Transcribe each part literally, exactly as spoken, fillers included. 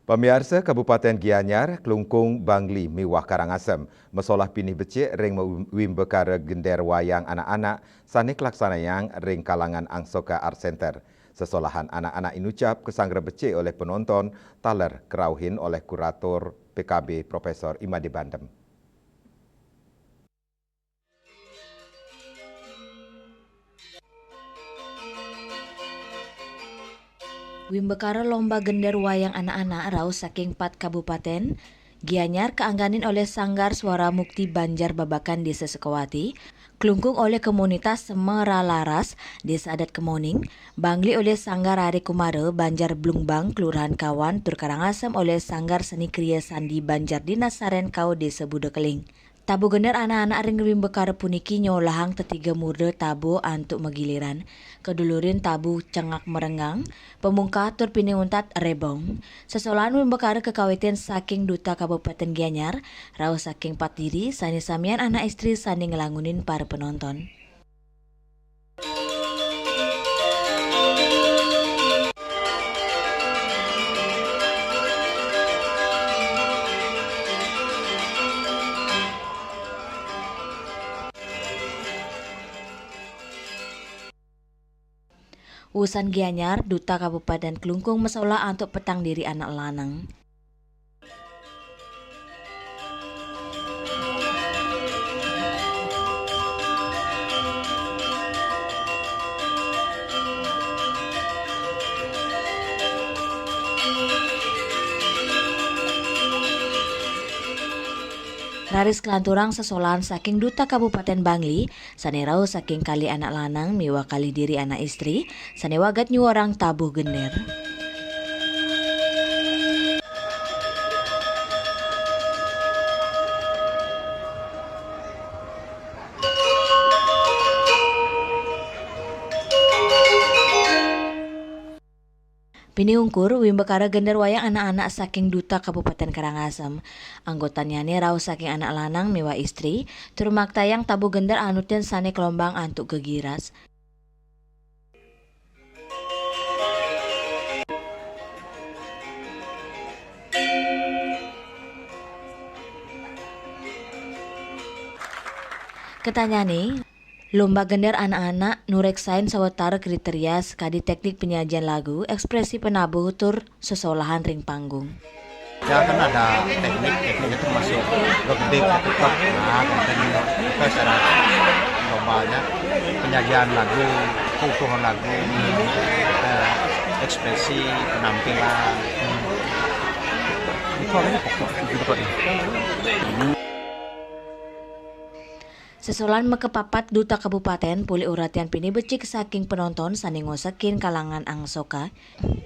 Pamiarsa, Kabupaten Gianyar, Klungkung, Bangli miwah Karangasem masolah pinih becik ring me-, wimbakara gender wayang anak-anak sane kalaksanayang ring kalangan Angsoka Art Center. Sesolahan anak-anak inucap kasanggra becik olih penonton taler karauhin olih Kurator P K B Profesor Imade Bandem. Wimbakara lomba gender wayang anak-anak rauh saking pat kabupaten, Gianyar kaangganin olih Sanggar Suara Mukti Banjar Babakan Desa Sukawati, Klungkung olih komunitas Semera Laras Desa Adat Kemoning, Bangli olih Sanggar Ari Kumara Banjar Blumbang Kelurahan Kawan, tur Karangasem olih Sanggar Seni Kriya Sandi Banjar Dinas Saren Kau Desa Buda Keling. Tabuh gender anak-anak ring wimbakara puniki nyolahang tetiga murda tabuh antuk magiliran, kadulurin tabuh cengak merenggang, pamungkah tur pinih untat rebong. Sesolahan wimbakara kakawitin saking Duta Kabupaten Gianyar, rauh saking pat diri, sane samian anak istri sane nglangunin para penonton. Usan Gianyar, Duta Kabupaten Klungkung masolah antuk petang diri anak lanang. Raris kalanturang sesolahan saking Duta Kabupaten Bangli, sane rauh saking kalih anak lanang miwah kalih diri anak istri, sane waget nyuarang tabuh gender. Pinih ungkur, wimbakara gender wayang anak-anak saking Duta Kabupaten Karangasem. Anggotannyane rauh saking anak lanang miwah istri, tur maktayang tabuh gender anutin sane kalombang antuk gegiras. Katanyane, lomba gender anak-anak nureksain sawatara kriteria sakadi teknik penyajian lagu, ekspresi penabuh tur sesolahan ring panggung. Ya, kan ada teknik, teknik itu masuk ke gede, ke tetap. Nah, konten kita secara lombanya penyajian lagu, keutuhan lagu, eh, ekspresi penampilan. Itu adalah pokok, itu pokoknya. Sesolahan makapapat Duta Kabupaten polih uratian pinih becik saking penonton sane ngosekin kalangan Angsoka.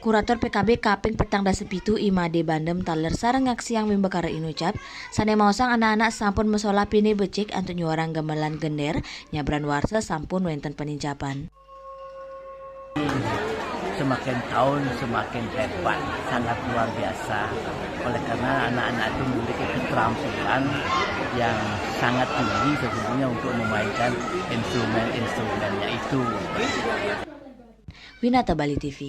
Kurator P K B kaping petang dasa pitu Imade Bandem taler sareng ngaksiang wimbakara inucap, sane maosang anak-anak sampun masolah pinih becik antuk nyuarang gamelan gender, nyabran warsa sampun wenten panincapan. Semakin tahun semakin hebat, sangat luar biasa. Oleh karena anak-anak itu memiliki keterampilan yang sangat tinggi sesungguhnya untuk memainkan instrumen-instrumennya itu. Winata Bali T V.